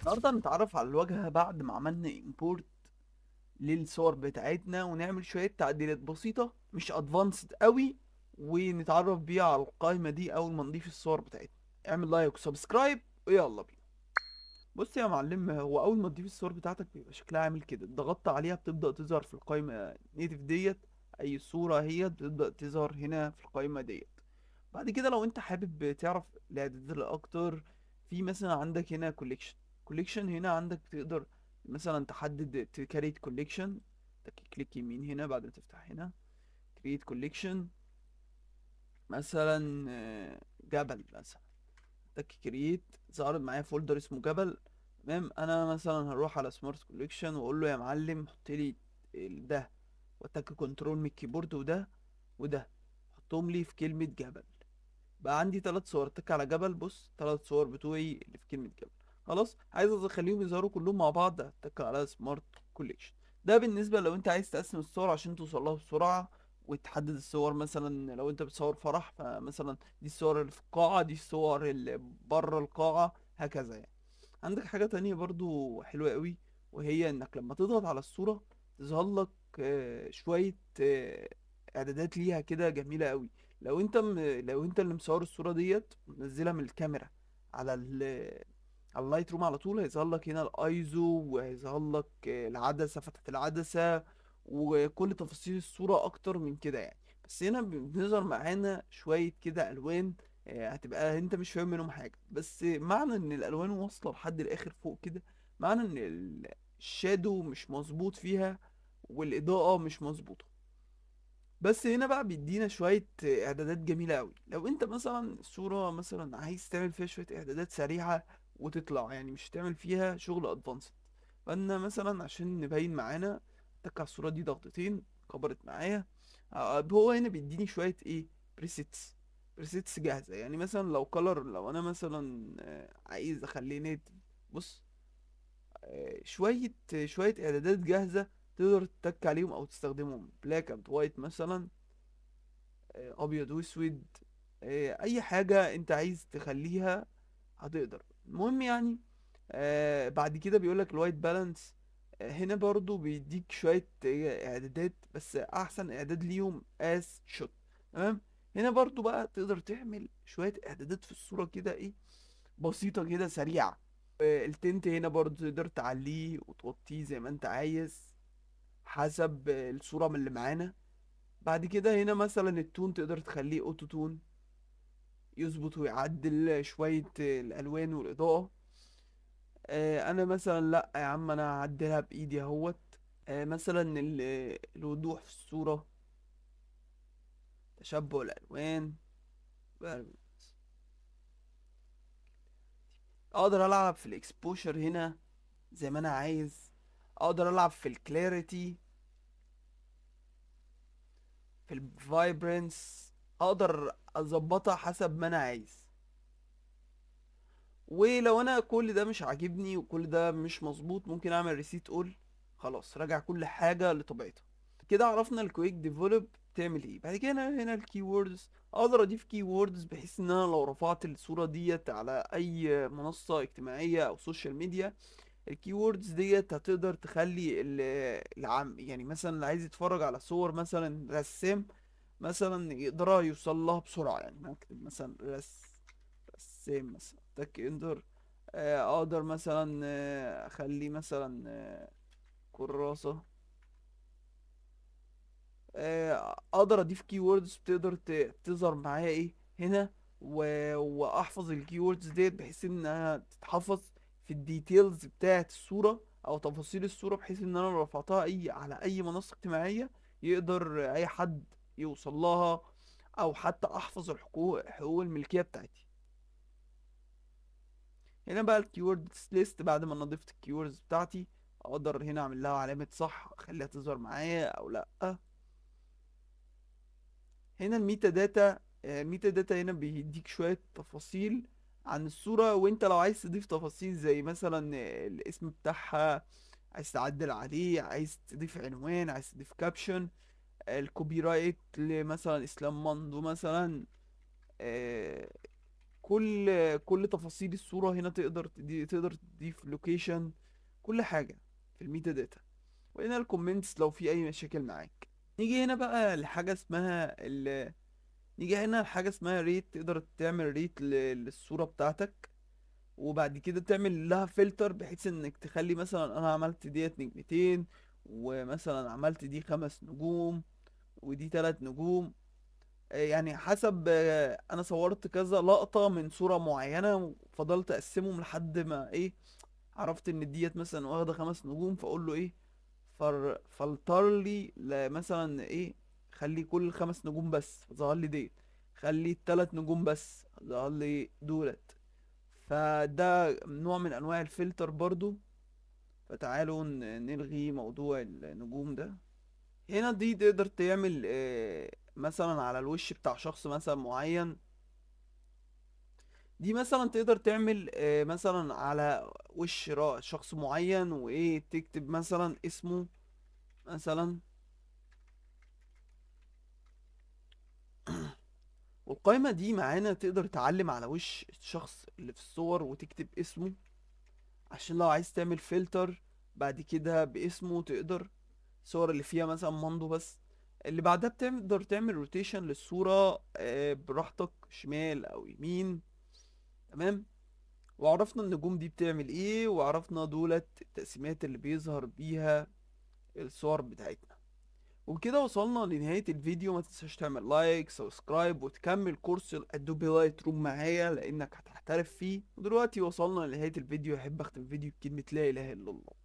النهارده هنتعرف على الواجهة بعد ما عملنا import للصور بتاعتنا، ونعمل شوية تعديلات بسيطة مش advanced قوي، ونتعرف بيها على القائمة دي اول ما نضيف الصور بتاعتنا. اعمل like و subscribe ويلا بينا. بص يا معلم، هو اول ما تضيف الصور بتاعتك بيبقى شكلها عامل كده، ضغطت عليها بتبدأ تظهر في القائمة native ديت، اي صورة هي بتبدأ تظهر هنا في القائمة ديت. بعد كده لو انت حابب تعرف الاعدادات الاكتر، في مثلا عندك هنا collection. collection هنا عندك تقدر مثلا تحدد create collection، click يمين هنا بعد ما تفتح هنا create collection، مثلا جبل مثلا، تك create، ظهرت معايا folder اسمه جبل. تمام، انا مثلا هروح على smart collection واقول له يا معلم حط لي ده، واتك control من ال keyboard وده وده، حطهم لي في كلمة جبل. بقى عندي 3 صور، اتك على جبل، بص 3 صور بتوعي اللي في كلمة جبل. خلاص، عايز اخليهم يظهروا كلهم مع بعض، اتك على smart collection. ده بالنسبة لو انت عايز تقسم الصور عشان توصل لها بسرعة وتحدد الصور. مثلا لو انت بتصور فرح، فمثلا دي الصور اللي في القاعة، دي الصور اللي بره القاعة، هكذا يعني. عندك حاجة تانية برضو حلوة قوي، وهي انك لما تضغط على الصورة تظهر لك شوية اعدادات ليها كده جميلة قوي. لو انت اللي مصور الصورة ديت منزلها من الكاميرا على ال Lightroom على طول، هيظهر لك هنا الايزو، وهيظهر لك العدسة، فتحة العدسة، وكل تفاصيل الصورة اكتر من كده يعني. بس هنا بنظهر معانا شوية كده الوان، هتبقى انت مش فاهم منهم حاجة، بس معنى ان الالوان واصلة لحد الاخر فوق كده، معنى ان ال shadow مش مظبوط فيها والاضاءة مش مظبوطة. بس هنا بقى بيدينا شوية اعدادات جميلة قوي. لو انت مثلا الصورة مثلا عايز تعمل فيها شوية اعدادات سريعة وتطلع، يعني مش تعمل فيها شغل advanced، فانا مثلا عشان نبين معانا اتك على الصورة دي ضغطتين، كبرت معايا. هو هنا بيديني شوية ايه، presets، presets جاهزة. يعني مثلا لو color، لو انا مثلا عايز اخليه native، بص، شوية اعدادات جاهزة تقدر تتك عليهم او تستخدمهم، black and white مثلا، ابيض واسود، اي حاجة انت عايز تخليها هتقدر. المهم بعد كده بيقولك ال white balance، هنا برضو بيديك شوية اعدادات، بس احسن اعداد ليهم as shot. تمام، هنا برضو بقى تقدر تعمل شوية اعدادات في الصورة كده ايه، بسيطة كده سريعة. ال tint هنا برضو تقدر تعليه وتوطيه زي ما انت عايز حسب الصورة من اللي معانا. بعد كده هنا مثلا ال tone تقدر تخليه auto tone، يظبط ويعدل شوية الألوان والإضاءة. أنا مثلا لأ يا عم، أنا هعدلها بإيدي أهوت. مثلا الوضوح في الصورة، تشبع الألوان، أقدر ألعب في ال exposure هنا زي ما أنا عايز، أقدر ألعب في ال clarity، في ال vibrance، اقدر اظبطها حسب ما انا عايز. ولو انا كل ده مش عاجبني وكل ده مش مظبوط، ممكن اعمل reset all، خلاص راجع كل حاجة لطبيعتها. كده عرفنا ال quick develop بتعمل ايه. بعد كده هنا ال keywords، اقدر اضيف keywords بحيث ان انا لو رفعت الصورة ديت على اي منصة اجتماعية او social media، ال keywords ديت هتقدر تخلي العام، يعني مثلا اللي عايز يتفرج على صور مثلا رسام مثلا يقدر يوصل لها بسرعة. يعني ممكن مثلا رسام مثلا تك enter، اقدر مثلا، اخليه مثلا، كراسة، اقدر اضيف keywords بتقدر تظهر معايا ايه هنا، واحفظ ال keywords ديت بحيث انها تتحفظ في ال details بتاعة الصورة او تفاصيل الصورة، بحيث ان انا لو رفعتها على اي منصة اجتماعية يقدر اي حد يوصل لها، او حتى احفظ حقوق الملكية بتاعتي. هنا بقى ال keywords list، بعد ما انا ضفت ال keywords بتاعتي اقدر هنا اعمل لها علامة صح، اخليها تظهر معايا او لا. هنا ال metadata، ال metadata هنا بيديك شوية تفاصيل عن الصورة، وانت لو عايز تضيف تفاصيل زي مثلا الاسم بتاعها، عايز تعدل عليه، عايز تضيف عنوان، عايز تضيف caption، ال copyright لمثلا اسلام مندو مثلا، كل تفاصيل الصورة هنا تقدر تضيف location، كل حاجة في ال metadata. وهنا ال comments لو في اي مشاكل معاك. نيجي هنا لحاجة اسمها rate، تقدر تعمل rate للصورة بتاعتك، وبعد كده تعمل لها فلتر بحيث انك تخلي مثلا انا عملت ديت نجمتين، ومثلا عملت دي 5 نجوم، ودي 3 نجوم، يعني حسب، انا صورت كذا لقطة من صورة معينة وفضلت اقسمهم لحد ما عرفت ان ديت مثلا واخدة 5 نجوم، فاقول له فلتر لي مثلا خلي كل 5 نجوم بس ظهر لي ديت، خلي 3 نجوم بس ظهر لي دولت. فده نوع من انواع الفلتر برضو. فتعالوا نلغي موضوع النجوم ده. هنا دي تقدر تعمل مثلا على الوش بتاع شخص مثلا معين. دي مثلا تقدر تعمل مثلا على وش شخص معين، وايه تكتب مثلا اسمه مثلا. والقائمة دي معانا تقدر تعلم على وش الشخص اللي في الصور وتكتب اسمه، عشان لو عايز تعمل فلتر بعد كده باسمه تقدر. الصور اللي فيها مثلا ماندو بس. اللي بعدها بتقدر تعمل rotation للصورة، براحتك شمال او يمين. تمام. وعرفنا النجوم دي بتعمل ايه، وعرفنا دولت التقسيمات اللي بيظهر بيها الصور بتاعتنا. وبكده وصلنا لنهاية الفيديو. ما تنساش تعمل like، subscribe، وتكمل كورس ال Adobe Lightroom معايا لانك هتحترف فيه. ودلوقتي وصلنا لنهاية الفيديو. احب اختم الفيديو بكلمة لا اله الا الله.